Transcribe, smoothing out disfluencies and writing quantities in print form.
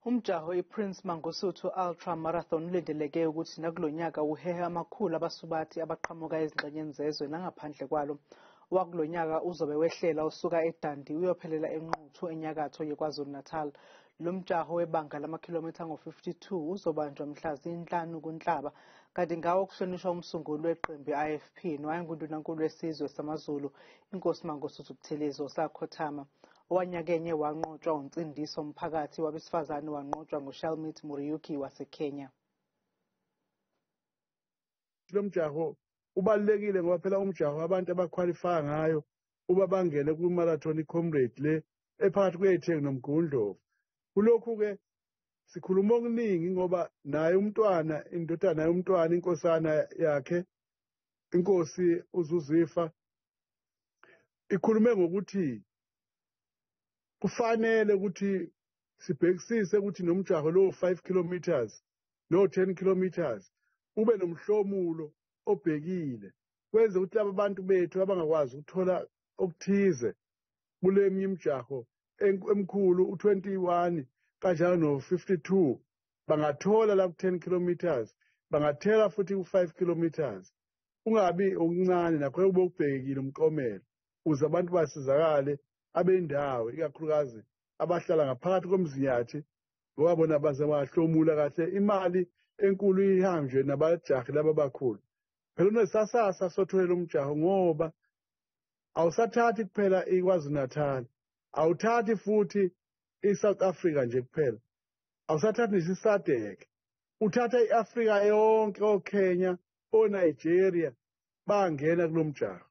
Umjaho iPrince Mangosuthu Ultra Marathon ulindeleke ukuthi nakulo nyaka uhehe amakhulu abasubathi abaqhamuka ezingxenyeni zezwe nangaphandle kwalo. Owakulo nyaka uzobe wehlela usuka eDundee uyophelela eNquthu enyakatho yeKwaZulu-Natal. Lo mjaho webanga lamakhilomitha angu-52 uzobanjwa mhla zinhlanu kuNhlaba, kanti ngawo kuhlonishwa umsunguli weqembu i-IFP nowayengundunankulu wesizwe samaZulu iNkosi Mangosuthu Buthelezi osakhothama. Owanyakenye wanqotshwa uNsindiso Mphakathi, wabesifazane wanqotshwa nguShelmith Muriuki waseKenya. Lo mjaho ubalulekile ngoba phela umjaho abantu abakhwalifaya ngayo uba bangene kwi-marathon i-Comrade le ephakathi kweTheku noMgungundlovu. Kulokhu-ke sikhuluma okuningi ngoba naye umntwana, indodana yomntwana, inkosana yakhe, inkosi uZuzifa, ikhulume ngokuthi kufanele ukuthi sibhekisise ukuthi nomjaho lo 5 kilometers no 10 kilometers ube nomhlomulo obhekile, kwenze ukuthi laba bantu bethu abangakwazi ukuthola okuthize kule minye imijaho emkhulu u-21 kanjalo no-52 bangathola la ku-10 kilometers, bangathela futhi ku-5 kilometers, ungabi okuncane nakho kube okubhekile umklomelo ukuze abantu basizakale abendawo, ikakhulukazi abahlala ngaphakathi koMzinyathi, ngoba bona baze bahlomula kahle imali enkulu ihambe nabajahi laba abakhulu. Phela unesasasa sotholela umjaho ngoba awusathathi kuphela iKwaZulu-Natal, awuthathi futhi iSouth Africa nje kuphela, awusathathi ngisho iSADC, uthatha i-Afrika yonke, oKenya, oNigeria bangena kulo mjaho.